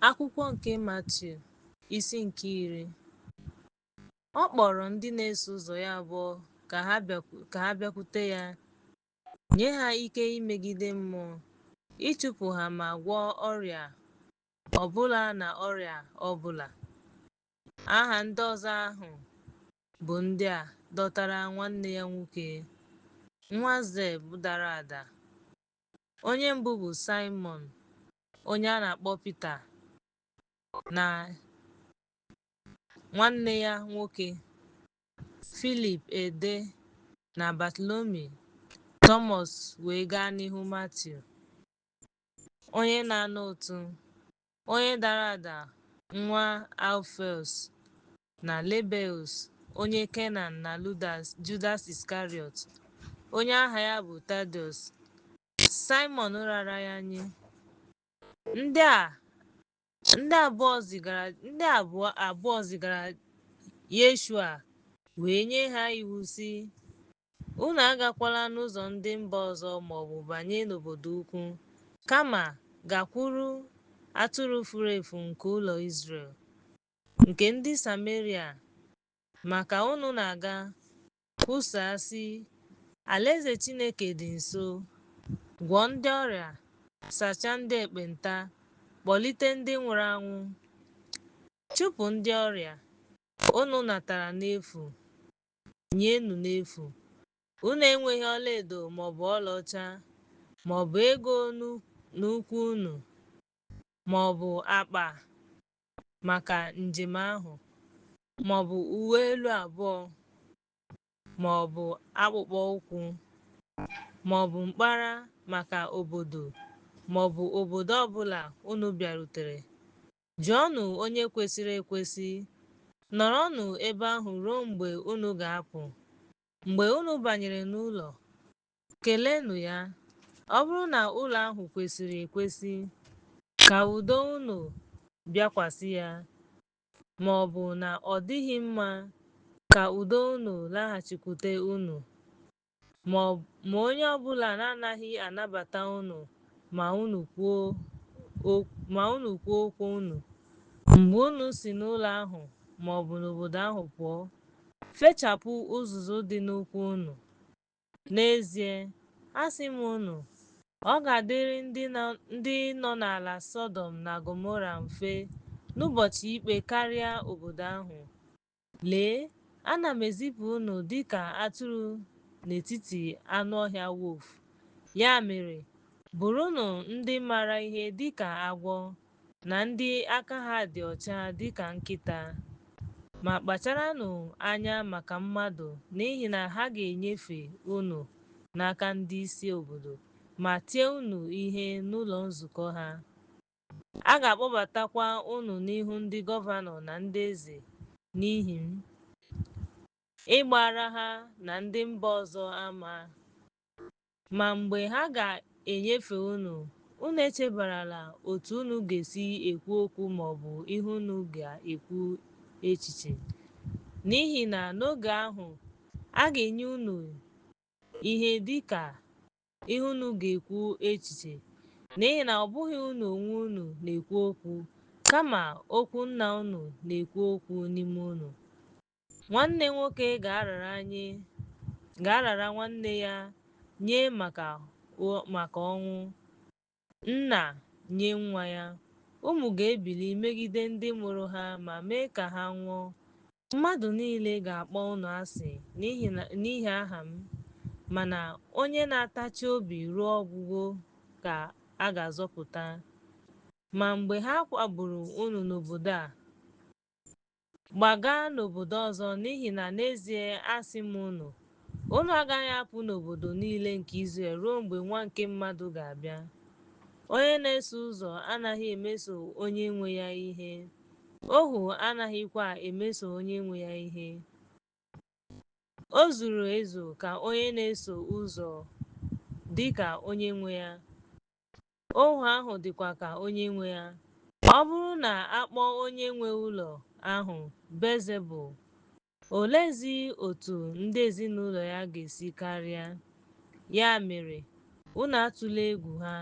Akwụkwọ nke Matiu, isi nke 10. Ọ kpọrọ ndị na-eso ụzọ ya abụọ ka ha bịakwute ya, nye ha ike imegide mmụọ, ịchụpụ ha ma gwọọ ọrịa ọ bụla na ọrịa ọ bụla. Aha ndị ọzọ ahụ bụ ndị a dọtara nwanne ya nwoke, nwa Zeb dara ada. Onye mbụ bụ Saịmọn, onye a na-akpọ Pita, na nwanne ya nwoke, Filip Ede na Batalomi, Tọmọs wee gaa n'ihu Matiu, onye na-ana ụtụ, onye dara ada nwa Alfeus, na Lebeus, onye Kenan na Judas Iskarịọt, onye aha ya bụ Tadeus, Saịmọn rara ya nye. Ndị abụọ zigara Yeshua wee nye ha iwu sị, Unu agakwala n'ụzọ ndị mba ọzọ maọbụ banye n'obodo ukwu, kama gakwuru atụrụ furu efu nke ụlọ Izrel, nke ndị Sameria. Ma ka unu na-aga, kwusaa sị, Alaeze Chineke dị nso. Gwọọ ndị ọrịa, sachaa ndị ekpenta, kpọlite ndị nwụrụ anwụ, chụpụ ndị ọrịa. Unu natara n'efu, nyenụ n'efu. Unu enweghị ọlaedo maọbụ ọlaọcha maọbụ ego n'ukwu unu, maọbụ akpa maka njem ahụ, maọbụ uwe elu abụọ, maọbụ akpụkpọ ụkwụ, maọbụ mkpara maka obodo maọbụ obodo ọbụla unu bịarutere. Jụọnụ onye kwesịrị ekwesị, nọrọnụ ebe ahụ ruo mgbe unu ga-apụ. Mgbe unu banyere n'ụlọ, keleenụ ya. Ọ bụrụ na ụlọ ahụ kwesịrị ekwesị, ka udo unu bịakwasị ya, ma ọ bụ na ọ dịghị mma, ka udo unu laghachikwute unu. Ma onye ọbụla na-anaghị anabata unu ma unu kwuo okwu unu, mgbe unu si n'ụlọ ahụ maọbụ n'obodo ahụ pụọ, fechapụ uzuzu dị n'ụkwụ unu. N'ezie, asị m unu, ọ ga-adịrị ndị nọ n'ala Sọdọm na Gọmọra mfe n'ụbọchị ikpe karịa obodo ahụ. Lee, ana m ezipụ unu dịka atụrụ n'etiti anụ ọhịa wolf. Ya mere, bụrụnụ ndị maara ihe dịka agwọ, na ndị aka ha dị ọcha dịka nkịta. Ma kpacharanụ anya maka mmadụ, n'ihi na ha ga-enyefe unu n'aka ndị isi obodo ma tie unu ihe n'ụlọ nzukọ ha. A ga-akpọbatakwa unu n'ihu ndị gọvanọ na ndị eze n'ihi m, ịgbara ha na ndị mba ọzọ ama. Ma mgbe ha ga-enyefe unu, unu echebarala otu unu ga-esi ekwu okwu maọbụ ihe unu ga-ekwu echiche, n'ihi na n'oge ahụ a ga-enye unu ihe dịka ihe unu ga-ekwu echiche, n'ihi na ọ bụghị unu onwe unu na-ekwu okwu, kama okwu Nna unu na-ekwu okwu n'ime unu. Nwanne nwoke ga-arara nwanne ya nye maka ọnwụ, nna nye nwa ya. Ụmụ ga-ebili megide ndị mụrụ ha ma mee ka ha nwụọ. Mmadụ niile ga-akpọ unu asị n'ihi aha m, mana onye na-atachi obi ruo ọgwụgwụ ka a ga-azọpụta. Ma mgbe ha kpagburu unu n'obodo a, gbaga n'obodo ọzọ, n'ihi na n'ezie asị m unu, unu agaghị apụ n'obodo niile nke Izrel ruo mgbe Nwa nke Mmadụ ga-abịa. Onye na-eso ụzọ anaghị emeso onye nwe ya ihe, ohu anaghịkwa emeso onye nwe ya ihe. O zuru ezu ka onye na-eso ụzọ dị ka onye nwe ya, ohu ahụ dịkwa ka onye nwe ya. Ọ bụrụ na a kpọọ onye nwe ụlọ ahụ Belzebul, oleezi otu ndị ezinụlọ ya ga-esi karịa? Ya mere, unu atụla egwu ha,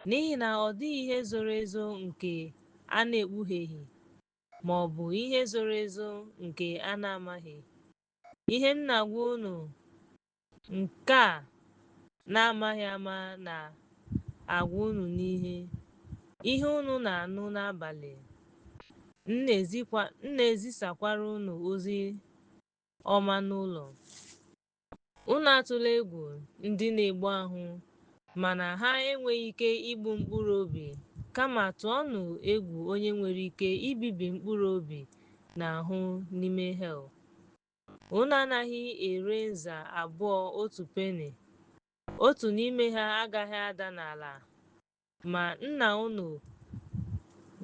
n'ihi na ọ dịghị ihe zoro ezo nke a na-ekpugheghị, ma ọ bụ ihe zoro ezo nke a na-amaghị. Ihe m na-agwa unu nke a na-amaghị ama na-agwa unu n'ihe. Ihe unu na-anụ n'abalị, m na-ezisakwara unu ozi ọma n'ụlọ. Unu atụla egwu ndị na-egbu ahụ, mana ha enweghị ike igbu mkpụrụ obi, kama tụọnụ egwu onye nwere ike ibibi mkpụrụ obi na ahụ n'ime hel. Unu anaghị ere nza abụọ otu peni? Otu n'ime ha agaghị ada n'ala ma Nna unu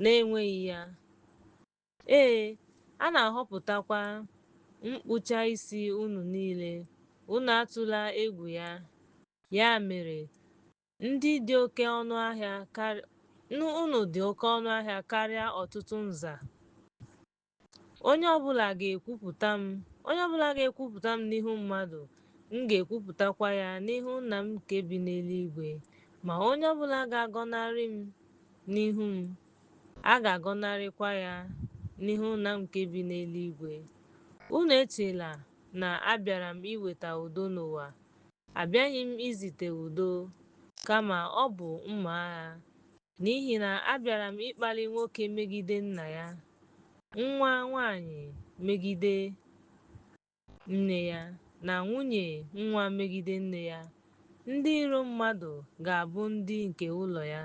na-enweghị ya. Ee, a na-ahọpụtakwa mkpụcha isi unu niile. Unu atụla egwu ya. Ya mere, ndị dị oke ọnụ ahịa unu dị oke ọnụ ahịa karịa ọtụtụ nza. Onye ọbụla ga-ekwupụta m n'ihu mmadụ, m ga-ekwupụtakwa ya n'ihu Nna m nke bi n'eluigwe. Ma onye ọbụla ga-agọnarị m n'ihu m, a ga-agọnarịkwa ya n'ihu Nna m nke bi n'eluigwe. Unu echela na abịara m iweta udo n'ụwa. Abịaghị m izite udo, kama ọ bụ mma agha. N'ihi na abịara m ịkpali nwoke megide nna ya, nwa nwanyị megide nne ya, na nwunye nwa megide nne ya. Ndị iro mmadụ ga-abụ ndị nke ụlọ ya.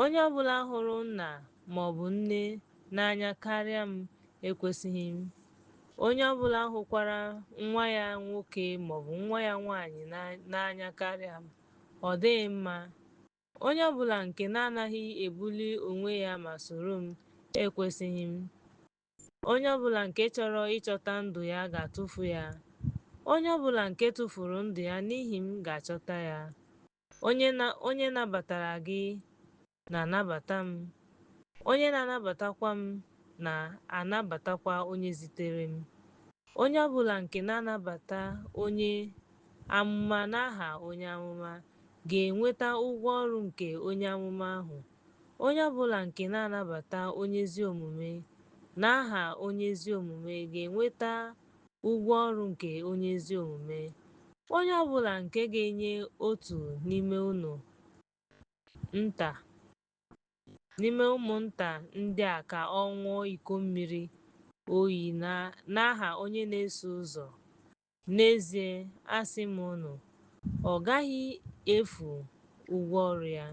Onye ọbụla hụrụ nna ma ọ bụ nne n'anya karịa m ekwesịghị m. Onye ọbụla hụkwara nwa ya nwoke maọbụ nwa ya nwaanyị n'anya karịa m, ọ dịghị mma. Onye ọbụla nke na-anaghị ebuli onwe ya ma soro m ekwesịghị m. Onye ọbụla nke chọrọ ịchọta ndụ ya ga-atụfu ya. Onye ọbụla nke tụfuru ndụ ya n'ihi m ga-achọta ya. Onye nabatara gị na-anabata m. Onye na-anabatakwa m na-anabatakwa onye zitere m. Onye ọbụla nke na-anabata onye amụma n'aha onye amụma ga-enweta ụgwọ ọrụ nke onye amụma ahụ. Onye ọbụla nke na-anabata onye ezi omume n'aha onye ezi omume ga-enweta ụgwọ ọrụ nke onye ezi omume. Onye ọbụla nke ga-enye otu n'ime ụmụnta ndị a ka ọ ṅụọ iko mmiri oyi n'aha onye na-eso ụzọ, n'ezie asị m unu, ọ gaghị efu ụgwọ ọrụ ya.